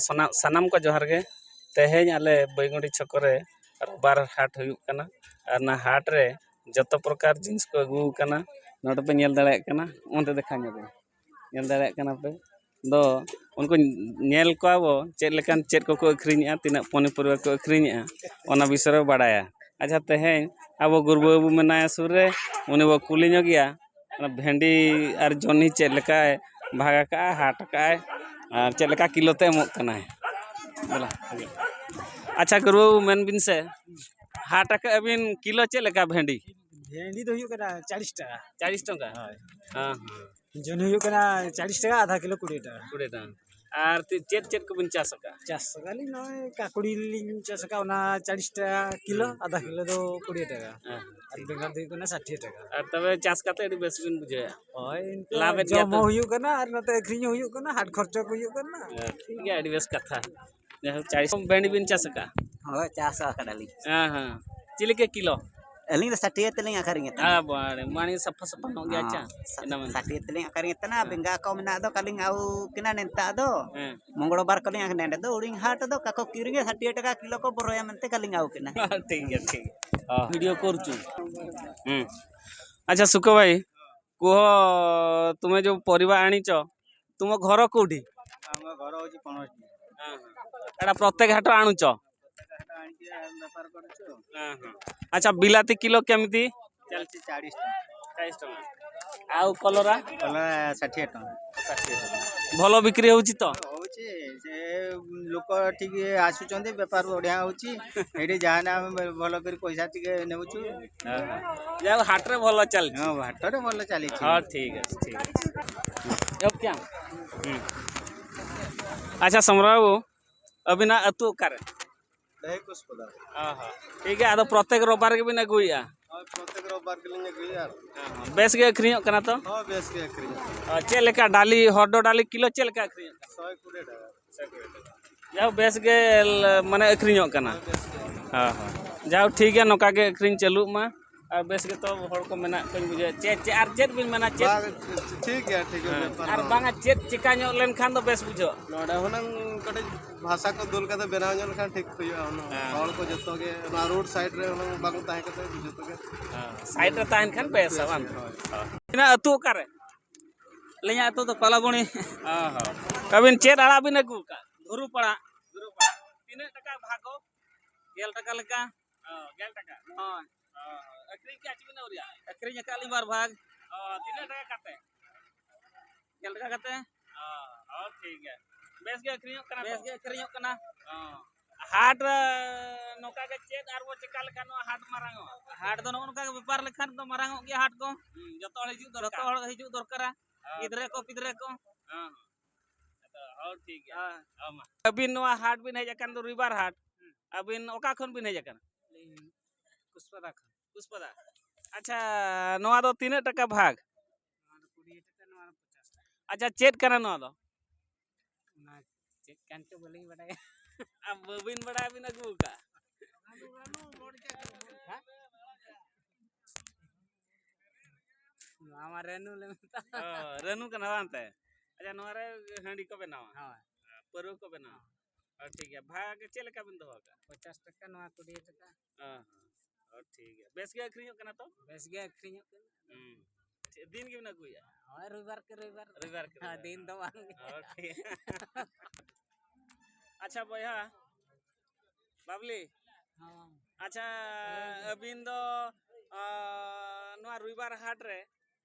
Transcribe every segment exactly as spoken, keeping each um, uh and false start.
ᱥᱟᱱᱟ-, ᱥᱟᱱᱟᱢ ᱠᱚ ᱡᱚᱦᱟᱨ ᱜᱮ᱾ ᱛᱮᱦᱮᱧ ᱟᱞᱮ ᱵᱟᱹᱭᱜᱩᱲᱤ ᱪᱷᱚᱠᱚ ᱨᱮ ᱨᱳᱵᱟᱨ ᱦᱟᱴ ᱦᱩᱭᱩᱜ ᱠᱟᱱᱟ᱾ ᱟᱨ ᱚᱱᱟ ᱦᱟᱴ ᱨᱮ ᱡᱚᱛᱚ ᱯᱨᱚᱠᱟᱨ ᱡᱤᱱᱤᱥ ᱠᱚ ᱟᱹᱜᱩ ᱟᱠᱟᱱᱟ᱾ ᱱᱚᱰᱮ ᱯᱮ ᱧᱮᱞ ᱫᱟᱲᱮᱭᱟᱜ ᱠᱟᱱᱟ, ᱚᱱᱛᱮ ᱫᱮᱠᱷᱟ ᱧᱚᱜ ᱵᱮᱱ, ᱧᱮᱞ ᱫᱟᱲᱮᱭᱟᱜ ᱠᱟᱱᱟ ᱯᱮ᱾ ᱫᱚ ᱩᱱᱠᱩ ᱧᱮᱞ ᱠᱚᱣᱟ ᱵᱚ ᱪᱮᱫ ᱞᱮᱠᱟᱱ, ᱪᱮᱫ ᱠᱚᱠᱚ ᱟᱹᱠᱷᱨᱤᱧᱮᱜᱼᱟ, ᱛᱤᱱᱟᱹᱜ ᱯᱚᱱᱤᱯᱚᱨᱤᱵᱟ ᱠᱚ ᱟᱹᱠᱷᱨᱤᱧᱮᱜᱼᱟ, ᱚᱱᱟ ᱵᱤᱥᱚᱭ ᱨᱮ ᱵᱟᱲᱟᱭᱟ᱾ ᱟᱪᱪᱷᱟ, ᱛᱮᱦᱮᱧ ᱟᱵᱚ ᱜᱩᱨᱩ ᱵᱟᱹᱵᱩ ᱢᱮᱱᱟᱭᱟ ᱥᱩᱨ ᱨᱮ, ᱩᱱᱤ ᱵᱚ ᱠᱩᱞᱤ ᱧᱚᱜᱮᱭᱟ, ᱚᱱᱟ ᱵᱷᱮᱱᱰᱤ ᱟᱨ ᱡᱚᱱᱤ ᱪᱮᱫ ᱞᱮᱠᱟᱭ ᱵᱷᱟᱜᱽ ᱟᱠᱟᱜᱼᱟ, ᱦᱟᱴ ᱟᱠᱟᱜᱼᱟᱭ, ᱟᱨ ᱪᱮᱫ ᱞᱮᱠᱟ ᱠᱤᱞᱳ ᱛᱮ ᱮᱢᱚᱜ ᱠᱟᱱᱟᱭ᱾ ᱫᱮᱞᱟ, ᱦᱤᱡᱩᱜ᱾ ᱟᱪᱪᱷᱟ ᱜᱩᱨᱩ ᱵᱟᱹᱵᱩ, ᱢᱮᱱ ᱵᱤᱱ ᱥᱮ, ᱦᱟᱴ ᱟᱠᱟᱜᱼᱟ ᱵᱤᱱ, ᱠᱤᱞᱳ ᱪᱮᱫ ᱞᱮᱠᱟ ᱵᱷᱮᱱᱰᱤ? ᱵᱷᱮᱱᱰᱤ ᱫᱚ ᱦᱩᱭᱩᱜ ᱠᱟᱱᱟ ᱪᱟᱞᱤᱥ ᱴᱟᱠᱟ᱾ ᱪᱟᱞᱤᱥ ᱴᱟᱠᱟ? ᱦᱳᱭ᱾ ᱦᱮᱸ, ᱦᱮᱸ᱾ ᱡᱚᱱᱤ ᱦᱩᱭᱩᱜ ᱠᱟᱱᱟ ᱪᱟᱞᱤᱥ ᱴᱟᱠᱟ, ᱟᱫᱷᱟ ᱠᱤᱞᱳ ᱠᱩᱲᱤ ᱴᱟᱠᱟ᱾ ᱠᱩᱲᱤ ᱴᱟᱠᱟ᱾ ᱟᱨ ᱛᱤ-, ᱪᱮᱫ ᱪᱮᱫ ᱠᱚᱵᱤᱱ ᱪᱟᱥ ᱟᱠᱟᱫᱼᱟ? ᱪᱟᱥ ᱟᱠᱟᱫ ᱞᱤᱧ ᱱᱚᱜᱼᱚᱭ ᱠᱟᱠᱩᱲᱤ ᱞᱤᱧ ᱪᱟᱥ ᱟᱠᱟᱫ, ᱚᱱᱟ ᱪᱟᱞᱤᱥ ᱴᱟᱠᱟ ᱠᱤᱞᱳ, ᱦᱮᱸ᱾ ᱟᱫᱷᱟ ᱠᱤᱞᱳ ᱫᱚ ᱠᱩᱲᱤ ᱴᱟᱠᱟ᱾ ᱦᱮᱸ᱾ ᱟᱨ ᱵᱮᱸᱜᱟᱲ ᱫᱚ ᱦᱩᱭᱩᱜ ᱠᱟᱱᱟ ᱥᱟᱴᱷᱤ ᱴᱟᱠᱟ᱾ ᱟᱨ ᱛᱚᱵᱮ ᱪᱟᱥ ᱠᱟᱛᱮ ᱟᱹᱰᱤ ᱵᱮᱥ ᱵᱤᱱ ᱵᱩᱡᱷᱟᱹᱣᱮᱫᱼᱟ? ᱦᱳᱭ, ᱤᱱᱠᱟᱹ ᱞᱟᱵᱷ ᱮᱫ ᱜᱮᱭᱟ ᱡᱚᱢ ᱛᱚ? ᱦᱚᱸ ᱦᱩᱭᱩᱜ ᱠᱟᱱᱟ ᱟᱨ ᱱᱚᱛᱮ ᱟᱹᱠᱷᱨᱤᱧ ᱦᱚᱸ ᱦᱩᱭᱩᱜ ᱠᱟᱱᱟ, ᱦᱟᱴ ᱠᱷᱚᱨᱪᱟ ᱠᱚ ᱦᱩᱭᱩᱜ ᱠᱟᱱᱟ᱾ ᱦᱮᱸ, ᱴᱷᱤᱠ ᱜᱮᱭᱟ, ᱟᱹᱰᱤ ᱵᱮᱥ ᱠᱟᱛᱷᱟ᱾ ᱡᱟᱭᱦᱳᱠ, ᱪᱟᱞᱤᱥ ᱵᱷᱮᱱᱰᱤ ᱵᱤᱱ ᱪᱟᱥ ᱟᱠᱟᱫᱼᱟ? ᱦᱳᱭ, ᱪᱟᱥ ᱟᱠᱟᱫᱟᱞᱤᱧ᱾ ᱦᱮᱸ, ᱦᱮᱸ᱾ ᱪᱮᱫ ᱞᱮᱠᱟ ᱠᱤᱞᱳ? ᱟᱹᱞᱤᱧ ᱫᱚ ᱥᱟᱴᱷᱤ ᱠᱟᱛᱮ ᱞᱤᱧ ᱟᱹᱠᱷᱨᱤᱧᱮᱫ ᱛᱟᱦᱮᱱᱟ᱾ ᱟᱨ ᱵᱟᱲᱮ, ᱢᱟᱱᱮ ᱥᱟᱯᱷᱟ ᱥᱟᱯᱷᱟ ᱧᱚᱜ ᱜᱮᱭᱟ᱾ ᱦᱚᱸ, ᱟᱪᱪᱷᱟ, ᱥᱟ-, ᱤᱱᱟᱹ ᱢᱮᱱ ᱥᱟᱴᱷᱤ ᱠᱟᱛᱮ ᱞᱤᱧ ᱟᱹᱠᱷᱨᱤᱧᱮᱫ ᱛᱟᱦᱮᱱᱟ᱾ ᱦᱮᱸ᱾ ᱵᱮᱸᱜᱟᱲ ᱠᱚ ᱢᱮᱱᱟᱜ ᱫᱚ ᱠᱟᱹᱞᱤᱧ ᱟᱹᱜᱩ ᱠᱤᱱᱟ ᱱᱮᱱᱛᱟ ᱫᱚ᱾ ᱦᱮᱸ᱾ ᱢᱚᱝᱜᱚᱞ ᱵᱟᱨ ᱠᱚᱞᱤᱧ ᱟᱹᱠᱷᱨᱤᱧᱟ᱾ ᱱᱚᱸᱰᱮ ᱫᱚ ᱩᱲᱤᱝ ᱦᱟᱴ ᱫᱚ ᱠᱟᱠᱚ ᱠᱤᱨᱤᱧᱟ, ᱥᱟᱴᱷᱤ ᱴᱟᱠᱟ ᱠᱤᱞᱳ ᱠᱚ ᱵᱚᱨᱚᱭᱟ ᱢᱮᱱᱛᱮ ᱠᱟᱹᱞᱤᱧ ᱟᱹᱜᱩ ᱠᱤᱱᱟ᱾ ᱴᱷᱤᱠ ᱜᱮᱭᱟ, ᱴᱷᱤᱠ ᱜᱮᱭᱟ᱾ ᱦᱚᱸ, ଭିଡ଼ିଓ କରୁଛୁ। ହୁଁ। ଆଚ୍ଛା ସୁକ ଭାଇ, କୁହ, ତୁମେ ଯୋଉ ପରିବା ଆଣିଛ, ତୁମ ଘର କୋଉଠି? ଆମ ଘର ହଉଛି ପଣସଡି। ହଁ, ହଁ। ଏଇଟା ପ୍ରତ୍ୟେକ ହାଟ ଆଣୁଛ? ପ୍ରତ୍ୟେକ ହାଟ ଆଣିକି ଆମେ ବେପାର କରୁଛୁ। ହଁ, ହଁ। ଆଚ୍ଛା, ବିଲାତି କିଲୋ କେମିତି ଚାଲିଛି? ଚାଳିଶ ଟଙ୍କା। ଚାଳିଶ ଟଙ୍କା। ଆଉ କଲରା? କଲରା ଷାଠିଏ ଟଙ୍କା। ଷାଠିଏ ଟଙ୍କା। ଭଲ ବିକ୍ରି ହଉଛି ତ? ହଉଛି, ସେ ଲୋକ ଠିକ୍ ଆସୁଛନ୍ତି, ବେପାର ବଢ଼ିଆ ହଉଛି। ଏଇଠି ଯାହାହେଲେ ଆମେ ଭଲ କରି ପଇସା ଟିକେ ନେଉଛୁ। ହଁ, ହଁ। ଯାହା ହଉ, ହାଟରେ ଭଲ ଚାଲିଛି। ହଁ, ହାଟରେ ଭଲ ଚାଲିଛି। ହଁ, ଠିକ୍ ଅଛି, ଠିକ୍ ଅଛି। ଆଉ କ୍ୟା? ହୁଁ। ଆଚ୍ଛା, ᱥᱚᱢᱨᱟ ᱵᱟᱹᱵᱩ, ᱟᱹᱵᱤᱱᱟᱜ ᱟᱹᱛᱩ ᱚᱠᱟᱨᱮ? ᱰᱟᱹᱦᱤ ᱠᱩᱥᱯᱟᱫᱟ᱾ ᱚ ᱦᱚᱸ᱾ ᱴᱷᱤᱠ ᱜᱮᱭᱟ, ᱟᱫᱚ ᱯᱨᱚᱛᱮᱠ ᱨᱚᱵᱤᱵᱟᱨ ᱜᱮᱵᱤᱱ ᱟᱹᱜᱩᱭᱮᱫᱼᱟ? ᱦᱳᱭ, ᱯᱨᱚᱛᱮᱠ ᱨᱚᱵᱤᱵᱟᱨ ᱜᱮᱞᱤᱧ ᱟᱹᱜᱩᱭᱟ ᱟᱨ᱾ ᱦᱚᱸ, ᱦᱚᱸ᱾ ᱵᱮᱥ ᱜᱮ ᱟᱹᱠᱷᱨᱤᱧᱚᱜ ᱠᱟᱱᱟ ᱛᱚ? ᱦᱳᱭ, ᱵᱮᱥ ᱜᱮ ᱟᱹᱠᱷᱨᱤᱧᱚᱜ ᱠᱟᱱᱟ᱾ ᱚ, ᱪᱮᱫ ᱞᱮᱠᱟ ᱰᱟᱹᱞᱤ, ᱦᱚᱨᱰᱚ ᱰᱟᱹᱞᱤ ᱠᱤᱞᱳ ᱪᱮᱫ ᱞᱮᱠᱟ ᱟᱹᱠᱷᱨᱤᱧᱚᱜ ᱠᱟᱱᱟ? ᱥᱚᱭ ᱠᱩᱲᱤ ᱴᱟᱠᱟ᱾ ᱥᱚᱭ ᱠᱩᱲᱤ ᱴᱟᱠᱟ᱾ ᱡᱟᱦᱳ, ᱵᱮᱥ ᱜᱮ ᱞ-, ᱢᱟᱱᱮ ᱟᱹᱠᱷᱨᱤᱧᱚᱜ ᱠᱟᱱᱟ᱾ ᱦᱳᱭ, ᱵᱮᱥ ᱜᱮ᱾ ᱦᱚᱸ, ᱦᱚᱸ᱾ ᱡᱟᱦᱳ, ᱴᱷᱤᱠ ᱜᱮᱭᱟ, ᱱᱚᱝᱠᱟ ᱜᱮ ᱟᱹᱠᱷᱨᱤᱧ ᱪᱟᱹᱞᱩᱜ ᱢᱟ᱾ ᱟᱨ ᱵᱮᱥ ᱜᱮᱛᱚ ᱦᱚᱲ ᱠᱚ ᱢᱮᱱᱟᱜ ᱠᱚᱧ ᱵᱩᱡᱷᱟᱹᱣᱟ᱾ ᱪᱮᱫ, ᱪᱮᱫ, ᱟᱨ ᱪᱮᱫ ᱵᱤᱱ ᱢᱮᱱᱟ? ᱪᱮᱫ? ᱵᱟᱝ, ᱴᱷᱤᱠ ᱜᱮᱭᱟ, ᱴᱷᱤᱠ ᱜᱮᱭᱟ, ᱦᱮᱸ᱾ ᱵᱮᱯᱟᱨ ᱟᱨ ᱫᱚ᱾ ᱵᱟᱝᱟ, ᱪᱮᱫ ᱪᱤᱠᱟ ᱧᱚᱜ ᱞᱮᱱᱠᱷᱟᱱ ᱫᱚ ᱵᱮᱥ ᱵᱩᱡᱷᱟᱹᱜᱼᱟ? ᱱᱚᱰᱮ ᱦᱩᱱᱟᱹᱝ ᱠᱟᱹᱴᱤᱡ ᱵᱷᱟᱥᱟ ᱠᱚ ᱫᱩᱞ ᱠᱟᱛᱮ ᱵᱮᱱᱟᱣ ᱧᱚᱜ ᱞᱮᱠᱷᱟᱱ ᱴᱷᱤᱠ ᱦᱩᱭᱩᱜᱼᱟ ᱦᱩᱱᱟᱹᱝ᱾ ᱦᱮᱸ᱾ ᱦᱚᱲ ᱠᱚ ᱡᱚᱛᱚ ᱜᱮ ᱱᱚᱣᱟ ᱨᱳᱰ ᱥᱟᱭᱤᱰ ᱨᱮ ᱦᱩᱱᱟᱹᱝ ᱵᱟᱝ ᱛᱟᱦᱮᱸ ᱠᱟᱛᱮ ᱡᱚᱛᱚ ᱜᱮ ᱦᱮᱸ, ᱥᱟᱭᱤᱰ ᱨᱮ ᱛᱟᱦᱮᱱ ᱠᱷᱟᱱ ᱵᱮᱥᱟ, ᱵᱟᱝ? ᱦᱳᱭ᱾ ᱟᱹᱵᱤᱱᱟᱜ ᱟᱹᱛᱩ ᱚᱠᱟᱨᱮ? ᱟᱹᱞᱤᱧᱟᱜ ᱟᱹᱛᱩ ᱫᱚ ᱯᱟᱞᱟᱵᱚᱱᱤ᱾ ᱚ ᱦᱚᱸ᱾ ᱟᱹᱵᱤᱱ ᱪᱮᱫ ᱟᱲᱟᱜ ᱵᱤᱱ ᱟᱹᱜᱩ ᱟᱠᱟᱫ? ᱫᱷᱩᱨᱩᱯ ᱟᱲᱟᱜ᱾ ᱫᱷᱩᱨᱩᱯ ᱟᱲᱟᱜ᱾ ᱛᱤᱱᱟᱹᱜ ᱴᱟᱠᱟ ᱵᱷᱟᱜᱽ ᱦᱚᱸ? ᱜᱮᱞ ᱴᱟᱠᱟ ᱞᱮᱠᱟ᱾ ᱚ, ᱜᱮᱞ ᱴᱟᱠᱟ? ᱦᱳᱭ᱾ ᱚ, ᱟᱹᱠᱷᱨᱤᱧ ᱠᱮᱜᱼᱟ ᱪᱮ ᱵᱤᱱ ᱟᱹᱣᱨᱤᱭᱟ? ᱟᱹᱠᱷᱨᱤᱧ ᱟᱠᱟᱫ ᱞᱤᱧ ᱵᱟᱨ ᱵᱷᱟᱜᱽ᱾ ᱚ, ᱛᱤᱱᱟᱹᱜ ᱴᱟᱠᱟ ᱠᱟᱛᱮ? ᱜᱮᱞ ᱴᱟᱠᱟ ᱠᱟᱛᱮ᱾ ᱚ, ᱚ, ᱴᱷᱤᱠ ᱜᱮᱭᱟ᱾ ᱵᱮᱥ ᱜᱮ ᱟᱹᱠᱷᱨᱤᱧᱚᱜ ᱠᱟᱱᱟ ᱛᱚ? ᱵᱮᱥ ᱜᱮ ᱟᱹᱠᱷᱨᱤᱧᱚᱜ ᱠᱟᱱᱟ᱾ ᱚ᱾ ᱦᱟᱴ, ᱮ, ᱱᱚᱝᱠᱟ ᱜᱮ ᱪᱮᱫ ᱟᱨ ᱵᱚ ᱪᱮᱠᱟ ᱞᱮᱠᱷᱟᱱ ᱱᱚᱣᱟ ᱦᱟᱴ ᱢᱟᱨᱟᱝᱚᱜᱼᱟ? ᱦᱟᱴ ᱫᱚ ᱱᱚᱜᱼᱚ ᱱᱚᱝᱠᱟ ᱜᱮ ᱵᱮᱯᱟᱨ ᱞᱮᱠᱷᱟᱱ ᱫᱚ ᱢᱟᱨᱟᱝᱚᱜ ᱜᱮᱭᱟ ᱦᱟᱴ ᱠᱚ᱾ ᱦᱩᱸ, ᱡᱚᱛᱚ ᱦᱚᱲ ᱦᱤᱡᱩᱜ ᱫᱚᱨᱠᱟᱨ᱾ ᱡᱚᱛᱚ ᱦᱚᱲ ᱦᱤᱡᱩᱜ ᱫᱚᱨᱠᱟᱨᱟ᱾ ᱦᱮᱸ᱾ ᱜᱤᱫᱽᱨᱟᱹ ᱠᱚ, ᱯᱤᱫᱽᱨᱟᱹ ᱠᱚ᱾ ᱦᱮᱸ, ᱦᱮᱸ᱾ ᱟᱫᱚ, ᱦᱚᱸ, ᱴᱷᱤᱠ ᱜᱮᱭᱟ᱾ ᱦᱮᱸ᱾ ᱦᱚᱸ, ᱢᱟ᱾ ᱟᱹᱵᱤᱱ ᱱᱚᱣᱟ ᱦᱟᱴ ᱵᱤᱱ ᱦᱮᱡ ᱟᱠᱟᱱ ᱫᱚ ᱨᱚᱵᱤᱵᱟᱨ ᱦᱟᱴ᱾ ᱦᱩᱸ᱾ ᱟᱹᱵᱤᱱ ᱚᱠᱟ ᱠᱷᱚᱱ ᱵᱤᱱ ᱦᱮᱡ ᱟᱠᱟᱱᱟ? ᱟᱹᱞᱤᱧ ᱠᱩᱥᱯᱟᱫᱟ ᱠᱷᱚᱱ᱾ ᱠᱩᱥᱯᱟᱫᱟ᱾ ᱟᱪᱪᱷᱟ, ᱱᱚᱣᱟ ᱫᱚ ᱛᱤᱱᱟᱹᱜ ᱴᱟᱠᱟ ᱵᱷᱟᱜᱽ? ᱱᱚᱣᱟ ᱫᱚ ᱠᱩᱲᱤ ᱴᱟᱠᱟ, ᱱᱚᱣᱟ ᱫᱚ ᱯᱚᱪᱟᱥ ᱴᱟᱠᱟ᱾ ᱟᱪᱪᱷᱟ, ᱪᱮᱫ ᱠᱟᱱᱟ ᱱᱚᱣᱟ ᱫᱚ? ᱚᱱᱟ ᱪᱮᱫ ᱠᱟᱱ ᱪᱚ ᱵᱟᱹᱞᱤᱧ ᱵᱟᱰᱟᱭᱟ᱾ ᱟᱢ ᱵᱟᱹᱵᱤᱱ ᱵᱟᱰᱟᱭᱟ ᱵᱤᱱ ᱟᱹᱜᱩ ᱟᱠᱟᱫ? ᱦᱮᱸ? ᱱᱚᱣᱟ ᱢᱟ ᱨᱮᱱᱩ ᱞᱮ ᱢᱮᱛᱟᱜᱼᱟ᱾ ᱚ, ᱨᱮᱱᱩ ᱠᱟᱱᱟ ᱵᱟᱝ ᱛᱮ? ᱟᱪᱪᱷᱟ, ᱱᱚᱣᱟ ᱨᱮ ᱦᱟᱺᱰᱤ ᱠᱚ ᱵᱮᱱᱟᱣᱟ? ᱦᱳᱭ᱾ ᱯᱟᱹᱨᱣᱟᱹ ᱠᱚ ᱵᱮᱱᱟᱣᱟ? ᱦᱳᱭ᱾ ᱚ, ᱴᱷᱤᱠ ᱜᱮᱭᱟ᱾ ᱵᱷᱟᱜᱽ ᱪᱮᱫ ᱞᱮᱠᱟ ᱵᱤᱱ ᱫᱚᱦᱚ ᱟᱠᱟᱫ? ᱯᱚᱪᱟᱥ ᱴᱟᱠᱟ, ᱱᱚᱣᱟ ᱠᱩᱲᱤ ᱴᱟᱠᱟ᱾ ᱚ, ᱚ, ᱴᱷᱤᱠ ᱜᱮᱭᱟ᱾ ᱵᱮᱥ ᱜᱮ ᱟᱹᱠᱷᱨᱤᱧᱚᱜ ᱠᱟᱱᱟ ᱛᱚ? ᱵᱮᱥ ᱜᱮ ᱟᱹᱠᱷᱨᱤᱧᱚᱜ ᱠᱟᱱᱟ᱾ ᱦᱩᱸ᱾ ᱪᱮᱫ ᱫᱤᱱ ᱜᱮᱵᱤᱱ ᱟᱹᱜᱩᱭᱟ? ᱦᱳᱭ, ᱨᱚᱵᱤᱵᱟᱨ ᱠᱮ ᱨᱚᱵᱤᱵᱟᱨ᱾ ᱨᱚᱵᱤᱵᱟᱨ ᱠᱮ ᱦᱮᱸ, ᱨᱚᱵᱤᱵᱟᱨ᱾ ᱫᱤᱱ ᱫᱚ ᱵᱟᱝ ᱜᱮ᱾ ᱚ, ᱴᱷᱤᱠ᱾ ᱟᱪᱪᱷᱟ ᱵᱚᱭᱦᱟ, ᱵᱟᱵᱞᱤ, ᱦᱚᱸ᱾ ᱟᱪᱪᱷᱟ, ᱟᱹᱵᱤᱱ ᱫᱚ, ᱟ, ᱱᱚᱣᱟ ᱨᱚᱵᱤᱵᱟᱨ ᱦᱟᱴ ᱨᱮ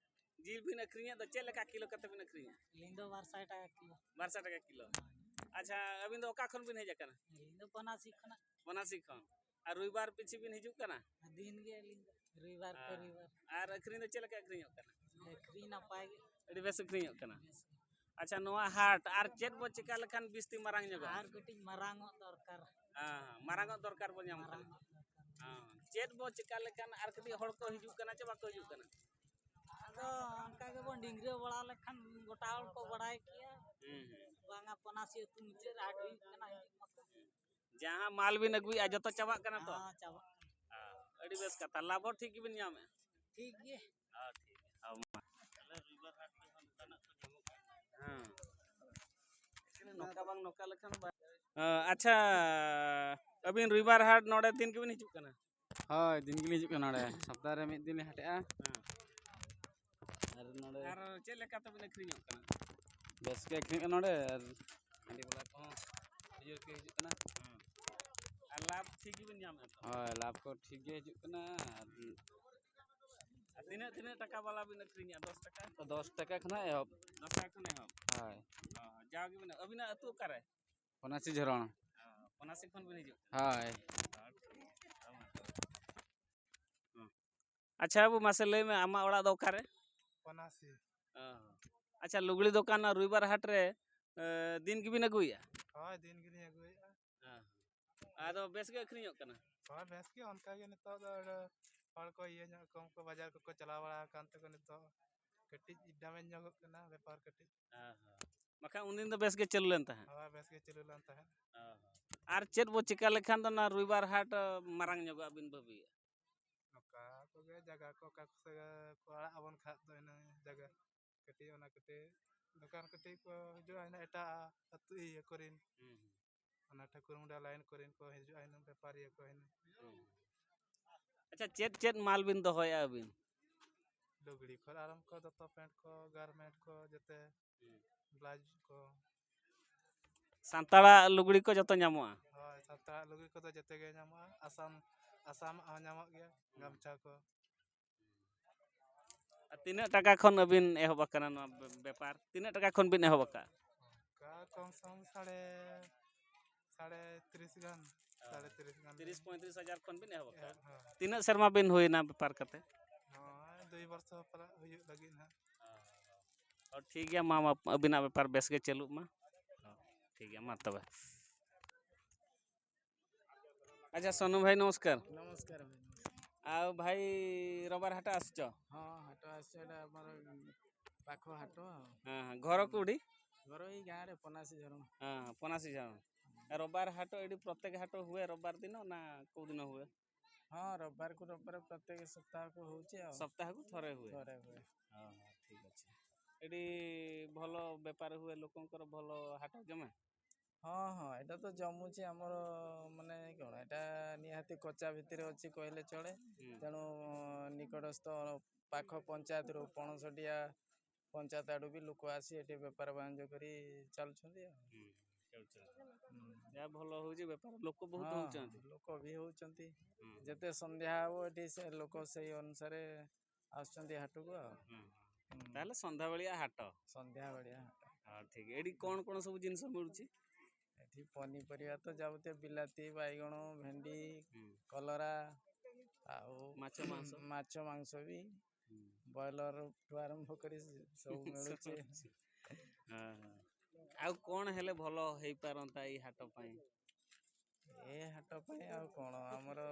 ᱡᱤᱞ ᱵᱤᱱ ᱟᱹᱠᱷᱨᱤᱧᱮᱫ ᱫᱚ ᱪᱮᱫ ᱞᱮᱠᱟ ᱠᱤᱞᱳ ᱠᱟᱛᱮ ᱵᱤᱱ ᱟᱹᱠᱷᱨᱤᱧᱟ? ᱟᱹᱞᱤᱧ ᱫᱚ ᱵᱟᱨ ᱥᱟᱭ ᱴᱟᱠᱟ ᱠᱤᱞᱳ᱾ ᱵᱟᱨ ᱥᱟᱭ ᱴᱟᱠᱟ ᱠᱤᱞᱳ᱾ ᱟᱪᱪᱷᱟ, ᱟᱹᱵᱤᱱ ᱫᱚ ᱚᱠᱟ ᱠᱷᱚᱱ ᱵᱤᱱ ᱦᱮᱡ ᱟᱠᱟᱱᱟ? ᱟᱹᱞᱤᱧ ᱫᱚ ᱵᱚᱱᱟᱥᱤ ᱠᱷᱚᱱᱟᱜ᱾ ᱵᱚᱱᱟᱥᱤ ᱠᱷᱚᱱ᱾ ᱟᱨ ᱨᱚᱵᱤᱵᱟᱨ ᱯᱤᱪᱷᱤ ᱵᱤᱱ ᱦᱤᱡᱩᱜ ᱠᱟᱱᱟ? ᱫᱤᱱ ᱜᱮ ᱟᱹᱞᱤᱧ ᱫᱚ, ᱨᱚᱵᱤᱵᱟᱨ ᱠᱮ ᱦᱮᱸ᱾ ᱨᱚᱵᱤᱵᱟᱨ᱾ ᱟᱨ ᱟᱹᱠᱷᱨᱤᱧ ᱫᱚ ᱪᱮᱫ ᱞᱮᱠᱟ ᱟᱹᱠᱷᱨᱤᱧᱚᱜ ᱠᱟᱱᱟ? ᱟᱹᱠᱷᱨᱤᱧ ᱱᱟᱯᱟᱭ ᱜᱮ᱾ ᱟᱹᱰᱤ ᱵᱮᱥ ᱟᱹᱠᱷᱨᱤᱧᱚᱜ ᱠᱟᱱᱟ᱾ ᱵᱮᱥ ᱜᱮ᱾ ᱟᱪᱪᱷᱟ, ᱱᱚᱣᱟ ᱦᱟᱴ ᱟᱨ ᱪᱮᱫ ᱵᱚ ᱪᱮᱠᱟ ᱞᱮᱠᱷᱟᱱ ᱵᱤᱥᱛᱤ ᱢᱟᱨᱟᱝ ᱧᱚᱜᱚᱜᱼᱟ? ᱟᱨ ᱠᱟᱹᱴᱤᱡ ᱢᱟᱨᱟᱝᱚᱜ ᱫᱚᱨᱠᱟᱨ᱾ ᱦᱮᱸ, ᱦᱮᱸ, ᱢᱟᱨᱟᱝᱚᱜ ᱫᱚᱨᱠᱟᱨ ᱵᱚ ᱧᱟᱢ ᱠᱟᱱᱟ᱾ ᱢᱟᱨᱟᱝᱚᱜ ᱫᱚᱨᱠᱟᱨ᱾ ᱦᱮᱸ, ᱪᱮᱫ ᱵᱚ ᱪᱮᱠᱟ ᱞᱮᱠᱷᱟᱱ ᱟᱨ ᱠᱟᱹᱴᱤᱡ ᱦᱚᱲ ᱠᱚ ᱦᱤᱡᱩᱜ ᱠᱟᱱᱟ ᱪᱮ ᱵᱟᱠᱚ ᱦᱤᱡᱩᱜ ᱠᱟᱱᱟ? ᱟᱫᱚ ᱚᱱᱠᱟ ᱜᱮᱵᱚᱱ ᱰᱤᱝᱜᱽᱨᱟᱹ ᱵᱟᱲᱟ ᱞᱮᱠᱷᱟᱱ ᱜᱚᱴᱟ ᱦᱚᱲ ᱠᱚ ᱵᱟᱲᱟᱭ ᱠᱮᱭᱟ᱾ ᱦᱩᱸ, ᱦᱩᱸ᱾ ᱵᱟᱝᱟ, ᱯᱚᱱᱟᱥᱤ ᱟᱹᱛᱩ ᱢᱩᱪᱟᱹᱫ ᱨᱮ ᱦᱟᱴ ᱦᱩᱭᱩᱜ ᱠᱟᱱᱟ, ᱦᱤᱡᱩᱜ ᱢᱟᱠᱚ᱾ ᱡᱟᱦᱟᱸ ᱢᱟᱞ ᱵᱤᱱ ᱟᱹᱜᱩᱭᱮᱫᱼᱟ, ᱡᱚᱛᱚ ᱪᱟᱵᱟᱜ ᱠᱟᱱᱟ ᱛᱚ? ᱦᱮᱸ, ᱪᱟᱵᱟᱜ ᱠᱟᱱᱟ᱾ ᱦᱮᱸ᱾ ᱟᱹᱰᱤ ᱵᱮᱥ ᱠᱟᱛᱷᱟ, ᱞᱟᱵᱷ ᱦᱚᱸ ᱴᱷᱤᱠ ᱜᱮᱵᱤᱱ ᱧᱟᱢᱮᱫᱼᱟ᱾ ᱴᱷᱤᱠ ᱜᱮ᱾ ᱦᱮᱸ, ᱴᱷᱤᱠ ᱜᱮ᱾ ᱦᱮᱸ, ᱢᱟ᱾ ᱛᱟᱦᱞᱮ ᱨᱚᱵᱤᱵᱟᱨ ᱦᱟᱴ ᱨᱮᱦᱚᱸ ᱱᱚᱝᱠᱟᱱᱟᱜ ᱠᱚ ᱧᱟᱢᱚᱜ ᱠᱟᱱ ᱜᱮᱭᱟ᱾ ᱦᱮᱸ᱾ ᱱᱚᱝᱠᱟ ᱵᱟᱝ ᱱᱚᱝᱠᱟ ᱞᱮᱠᱷᱟᱱ ᱵᱟᱭ ᱟᱪᱪᱷᱟ, ᱟᱹᱵᱤᱱ ᱨᱚᱵᱤᱵᱟᱨ ᱦᱟᱴ ᱱᱚᱰᱮ ᱫᱤᱱ ᱜᱮᱵᱤᱱ ᱦᱤᱡᱩᱜ ᱠᱟᱱᱟ? ᱦᱳᱭ, ᱫᱤᱱ ᱜᱮᱞᱤᱧ ᱦᱤᱡᱩᱜ ᱠᱟᱱᱟ ᱱᱚᱰᱮ᱾ ᱥᱚᱯᱛᱟᱦᱚ ᱨᱮ ᱢᱤᱫ ᱫᱤᱱ ᱞᱤᱧ ᱦᱟᱴᱮᱜᱼᱟ᱾ ᱦᱮᱸ᱾ ᱟᱨ ᱱᱚᱰᱮ ᱟᱨ ᱪᱮᱫ ᱞᱮᱠᱟ ᱛᱮᱵᱤᱱ ᱟᱹᱠᱷᱨᱤᱧᱚᱜ ᱠᱟᱱᱟ? ᱵᱮᱥ ᱜᱮ ᱟᱹᱠᱷᱨᱤᱧᱚᱜ ᱠᱟᱱᱟ ᱱᱚᱰᱮ, ᱟᱨ ᱦᱟᱺᱰᱤ ᱵᱟᱞᱟ ᱠᱚᱦᱚᱸ ᱟᱹᱰᱤ ᱡᱳᱨ ᱠᱚ ᱦᱤᱡᱩᱜ ᱠᱟᱱᱟ᱾ ᱦᱮᱸ᱾ ᱟᱨ ᱞᱟᱵᱷ ᱴᱷᱤᱠ ᱜᱮᱵᱤᱱ ᱧᱟᱢᱮᱫ ᱛᱚ? ᱦᱳᱭ, ᱞᱟᱵᱷ ᱠᱚ ᱴᱷᱤᱠ ᱜᱮ ᱦᱤᱡᱩᱜ ᱠᱟᱱᱟ᱾ ᱟᱨ ᱟᱨ ᱛᱤᱱᱟᱹᱜ, ᱛᱤᱱᱟᱹᱜ ᱴᱟᱠᱟ ᱵᱟᱞᱟ ᱵᱤᱱ ᱟᱹᱠᱷᱨᱤᱧᱟ? ᱫᱚᱥ ᱴᱟᱠᱟ? ᱫᱚᱥ ᱴᱟᱠᱟ ᱠᱷᱚᱱᱟᱜ ᱮᱦᱚᱵ᱾ ᱫᱚᱥ ᱴᱟᱠᱟ ᱠᱷᱚᱱ ᱮᱦᱚᱵ? ᱦᱳᱭ᱾ ᱚ, ᱡᱟᱣ ᱜᱮ ᱢᱮᱱᱟᱜᱼᱟ᱾ ᱟᱹᱵᱤᱱᱟᱜ ᱟᱹᱛᱩ ᱚᱠᱟᱨᱮ? ᱯᱚᱱᱟᱥᱤ ᱡᱷᱚᱨᱚᱱ᱾ ᱚ, ᱯᱚᱱᱟᱥᱤ ᱠᱷᱚᱱ ᱵᱤᱱ ᱦᱤᱡᱩᱜ ᱠᱟᱱᱟ? ᱦᱳᱭ᱾ ᱚ, ᱴᱷᱤᱠ ᱜᱮᱭᱟ᱾ ᱦᱚᱸ᱾ ᱟᱪᱪᱷᱟ ᱵᱟᱹᱵᱩ, ᱢᱟᱥᱮ ᱞᱟᱹᱭ ᱢᱮ, ᱟᱢᱟᱜ ᱚᱲᱟᱜ ᱫᱚ ᱚᱠᱟᱨᱮ? ᱯᱚᱱᱟᱥᱤ᱾ ᱚ᱾ ᱟᱪᱪᱷᱟ, ᱞᱩᱜᱽᱲᱤ ᱫᱚᱠᱟᱱ ᱨᱚᱵᱤᱵᱟᱨ ᱦᱟᱴ ᱨᱮ, ᱮ, ᱫᱤᱱ ᱜᱮᱵᱤᱱ ᱟᱹᱜᱩᱭᱟ? ᱦᱳᱭ, ᱫᱤᱱ ᱜᱮᱞᱤᱧ ᱟᱹᱜᱩᱭᱮᱫᱼᱟ᱾ ᱦᱮᱸ᱾ ᱟᱫᱚ ᱵᱮᱥ ᱜᱮ ᱟᱹᱠᱷᱨᱤᱧᱚᱜ ᱠᱟᱱᱟ? ᱦᱳᱭ, ᱵᱮᱥ ᱜᱮ᱾ ᱚᱱᱠᱟ ᱜᱮ ᱱᱤᱛᱚᱜ ᱫᱚ ᱦᱚᱲ ᱠᱚ ᱤᱭᱟᱹ ᱧᱚᱜ, ᱠᱚᱢ ᱠᱚ ᱵᱟᱡᱟᱨ ᱠᱚᱠᱚ ᱪᱟᱞᱟᱣ ᱵᱟᱲᱟ ᱟᱠᱟᱱ ᱛᱮᱠᱚ ᱱᱤᱛᱚᱜ ᱠᱟᱹᱴᱤᱡ ᱰᱟᱢᱮᱡᱽ ᱧᱚᱜᱚᱜ ᱠᱟᱱᱟ ᱵᱮᱯᱟᱨ ᱠᱟᱹᱴᱤᱡ᱾ ᱦᱮᱸ, ᱦᱮᱸ᱾ ᱵᱟᱠᱷᱟᱱ ᱩᱱᱫᱤᱱ ᱫᱚ ᱵᱮᱥ ᱜᱮ ᱪᱟᱹᱞᱩ ᱞᱮᱱ ᱛᱟᱦᱮᱸᱫ? ᱦᱳᱭ, ᱵᱮᱥ ᱜᱮ ᱪᱟᱹᱞᱩ ᱞᱮᱱ ᱛᱟᱦᱮᱸᱫ᱾ ᱦᱮᱸ, ᱦᱮᱸ᱾ ᱟᱨ ᱪᱮᱫ ᱵᱚ ᱪᱤᱠᱟ ᱞᱮᱠᱷᱟᱱ ᱫᱚ ᱚᱱᱟ ᱨᱚᱵᱤᱵᱟᱨ ᱦᱟᱴ, ᱮ, ᱢᱟᱨᱟᱝ ᱧᱚᱜᱚᱜᱼᱟ ᱵᱤᱱ ᱵᱷᱟᱹᱵᱤᱭᱮᱫᱼᱟ? ᱱᱚᱝᱠᱟ ᱠᱚᱜᱮ ᱡᱟᱭᱜᱟ ᱠᱚ ᱚᱠᱟ ᱠᱚ ᱥᱮᱫ ᱠᱚ ᱟᱲᱟᱜ ᱟᱵᱚᱱ ᱠᱷᱟᱡ ᱫᱚ ᱤᱱᱟᱹ ᱡᱟᱭᱜᱟ ᱠᱟᱹᱴᱤᱡ, ᱚᱱᱟ ᱠᱟᱹᱴᱤᱡ ᱫᱚᱠᱟᱱ ᱠᱟᱹᱴᱤᱡ ᱠᱚ ᱦᱤᱡᱩᱜᱼᱟ, ᱦᱤᱱᱟᱹ ᱮᱴᱟᱜ ᱟᱹᱛᱩ ᱤᱭᱟᱹ ᱠᱚᱨᱮᱱ᱾ ᱦᱩᱸ, ᱦᱩᱸ᱾ ᱚᱱᱟ ᱴᱷᱟᱹᱠᱩᱨ ᱢᱩᱸᱰᱟ ᱞᱟᱭᱤᱱ ᱠᱚᱨᱮᱱ ᱠᱚ ᱦᱤᱡᱩᱜᱼᱟ, ᱦᱤᱱᱟᱹ ᱵᱮᱯᱟᱨᱤᱭᱟᱹ ᱠᱚ ᱦᱤᱱᱟᱹ᱾ ᱦᱩᱸ᱾ ᱟᱪᱪᱷᱟ, ᱪᱮᱫ ᱪᱮᱫ ᱢᱟᱞ ᱵᱤᱱ ᱫᱚᱦᱚᱭᱟ ᱟᱹᱵᱤᱱ? ᱞᱩᱜᱽᱲᱤ ᱠᱷᱚᱱ ᱟᱨᱟᱢᱵᱷ ᱠᱚ, ᱫᱚᱛᱚ ᱯᱮᱱᱴ ᱠᱚ, ᱜᱟᱨᱢᱮᱱᱴ ᱠᱚ, ᱡᱮᱛᱮ ᱦᱩᱸ᱾ ᱵᱞᱟᱣᱩᱡᱽ ᱠᱚ᱾ ᱥᱟᱱᱛᱟᱲᱟᱜ ᱞᱩᱜᱽᱲᱤ ᱠᱚ ᱡᱚᱛᱚ ᱧᱟᱢᱚᱜᱼᱟ? ᱦᱳᱭ, ᱥᱟᱱᱛᱟᱲᱟᱜ ᱞᱩᱜᱽᱲᱤ ᱠᱚᱫᱚ ᱡᱮᱛᱮ ᱜᱮ ᱧᱟᱢᱚᱜᱼᱟ᱾ ᱟᱥᱟᱢ, ᱟᱥᱟᱢᱟᱜ ᱦᱚᱸ ᱧᱟᱢᱚᱜ ᱜᱮᱭᱟ, ᱦᱩᱸ᱾ ᱜᱟᱢᱪᱷᱟ ᱠᱚ᱾ ᱟᱨ ᱛᱤᱱᱟᱹᱜ ᱴᱟᱠᱟ ᱠᱷᱚᱱ ᱟᱹᱵᱤᱱ ᱮᱦᱚᱵ ᱟᱠᱟᱱᱟ ᱱᱚᱣᱟ ᱵᱮ-, ᱵᱮᱯᱟᱨ? ᱛᱤᱱᱟᱹᱜ ᱴᱟᱠᱟ ᱠᱷᱚᱱ ᱵᱤᱱ ᱮᱦᱚᱵ ᱟᱠᱟᱫᱼᱟ? ᱚᱱᱠᱟ ᱠᱚᱢ ᱥᱚᱢ ᱥᱟᱲᱮ, ᱥᱟᱲᱮ ᱛᱤᱨᱤᱥ ᱜᱟᱱ, ᱦᱮᱸ᱾ ᱥᱟᱲᱮ ᱛᱤᱨᱤᱥ ᱜᱟᱱ᱾ ᱛᱤᱨᱤᱥ ᱯᱚᱸᱭᱛᱨᱤᱥ ᱦᱟᱡᱟᱨ ᱠᱷᱚᱱ ᱵᱤᱱ ᱮᱦᱚᱵ ᱟᱠᱟᱫᱼᱟ? ᱦᱮᱸ, ᱦᱮᱸ᱾ ᱛᱤᱱᱟᱹᱜ ᱥᱮᱨᱢᱟ ᱵᱤᱱ ᱦᱩᱭᱱᱟ ᱵᱮᱯᱟᱨ ᱠᱟᱛᱮ? ᱱᱚᱜᱼᱚᱭ ᱫᱩᱭ ᱵᱚᱨᱥᱚ ᱯᱟᱨᱟ ᱦᱩᱭᱩᱜ ᱞᱟᱹᱜᱤᱫ ᱱᱟᱦᱟᱜ᱾ ᱚ, ᱴᱷᱤᱠ ᱜᱮᱭᱟ, ᱢᱟ, ᱢᱟ, ᱟᱹᱵᱤᱱᱟᱜ ᱵᱮᱯᱟᱨ ᱵᱮᱥ ᱜᱮ ᱪᱟᱹᱞᱩᱜ ᱢᱟ᱾ ᱴᱷᱤᱠ ᱜᱮᱭᱟ, ᱢᱟ ᱛᱚᱵᱮ᱾ ଆଚ୍ଛା, ସୋନୁ ଭାଇ, ନମସ୍କାର। ନମସ୍କାର ଭାଇ, ନମସ୍କାର। ଆଉ ଭାଇ, ରବିବାର ହାଟ ଆସୁଛ? ହଁ, ହାଟ ଆସିଛି, ଏଇଟା ଆମର ପାଖ ହାଟ ଆଉ। ହଁ, ହଁ। ଘର କୋଉଠି? ଘର ଏଇ ଗାଁରେ, ପନାସି ଝରଣ। ହଁ, ହଁ, ପନାସି ଝରଣ। ରବିବାର ହାଟ ଏଇଠି ପ୍ରତ୍ୟେକ ହାଟ ହୁଏ ରବିବାର ଦିନ, ନା କୋଉ ଦିନ ହୁଏ? ହଁ, ରବିବାରକୁ ରବିବାର ପ୍ରତ୍ୟେକ ସପ୍ତାହକୁ ହଉଛି ଆଉ। ସପ୍ତାହକୁ ଥରେ ହୁଏ। ଥରେ ହୁଏ। ହଁ, ହଁ, ଠିକ୍ ଅଛି। ଏଠି ଭଲ ବେପାର ହୁଏ, ଲୋକଙ୍କର ଭଲ ହାଟ ଜମେ? ହଁ, ହଁ, ଏଇଟା ତ ଜମୁଛି ଆମର, ମାନେ କ'ଣ, ଏଇଟା ନିହାତି କଚା ଭିତରେ ଅଛି କହିଲେ ଚଳେ। ହୁଁ। ତେଣୁ ନିକଟସ୍ଥ ପାଖ ପଞ୍ଚାୟତରୁ, ପଣସଟିଆ ପଞ୍ଚାୟତ ଆଡ଼ୁ ବି ଲୋକ ଆସି ଏଠି ବେପାର ବାଣିଜ୍ୟ କରି ଚାଲୁଛନ୍ତି ଆଉ। ହୁଁ, ଚାଲୁଛନ୍ତି। ହୁଁ। ଯାହା ଭଲ ହଉଛି ବେପାର, ଲୋକ ବହୁତ ହଁ, ହଉଛନ୍ତି। ଲୋକ ବି ହଉଛନ୍ତି। ହୁଁ। ଯେତେ ସନ୍ଧ୍ୟା ହବ, ଏଠି ସେ ଲୋକ ସେଇ ଅନୁସାରେ ଆସୁଛନ୍ତି ହାଟକୁ ଆଉ। ହୁଁ। ହୁଁ। ତାହେଲେ ସନ୍ଧ୍ୟାବେଳିଆ ହାଟ। ସନ୍ଧ୍ୟା ଭଳିଆ ହାଟ। ହଁ, ଠିକ୍। ଏଠି କ'ଣ କ'ଣ ସବୁ ଜିନିଷ ମିଳୁଛି? ଏଠି ପନିପରିବା ତ ଯାବତୀୟ ବିଲାତି, ବାଇଗଣ, ଭେଣ୍ଡି, ହୁଁ। କଲରା, ଆଉ ମାଛ ମାଂସ? ମାଛ ମାଂସ ବି, ହୁଁ। ବ୍ରଏଲର ଠୁ ଆରମ୍ଭ କରି ସବୁ ମିଳୁଛି। ହଁ, ହଁ। ଆଉ କ'ଣ ହେଲେ ଭଲ ହେଇପାରନ୍ତା ଏଇ ହାଟ ପାଇଁ? ଏ ହାଟ ପାଇଁ ଆଉ କ'ଣ, ଆମର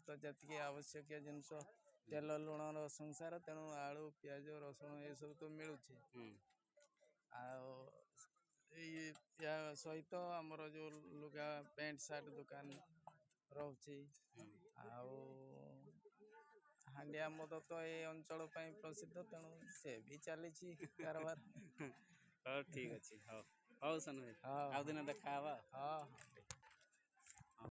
ତ ଯେତିକି ଆବଶ୍ୟକୀୟ ଜିନିଷ, ତେଲ ଲୁଣର ସଂସାର, ତେଣୁ ଆଳୁ, ପିଆଜ, ରସୁଣ ଏସବୁ ତ ମିଳୁଛି। ହୁଁ। ଆଉ ଏଇ, ୟା ସହିତ ଆମର ଯେଉଁ ଲୁଗା, ପ୍ୟାଣ୍ଟ ସାର୍ଟ ଦୋକାନ ରହୁଛି। ହୁଁ। ଆଉ ହାଣ୍ଡିଆ ମଦ ତ ଏ ଅଞ୍ଚଳ ପାଇଁ ପ୍ରସିଦ୍ଧ, ତେଣୁ ସେ ବି ଚାଲିଛି କାରବାର। ହଉ, ଠିକ୍ ଅଛି। ହଉ, ହଉ ସାନ ଭାଇ, ହଁ। ଆଉ ଦିନ ଦେଖା ହବା। ହଁ।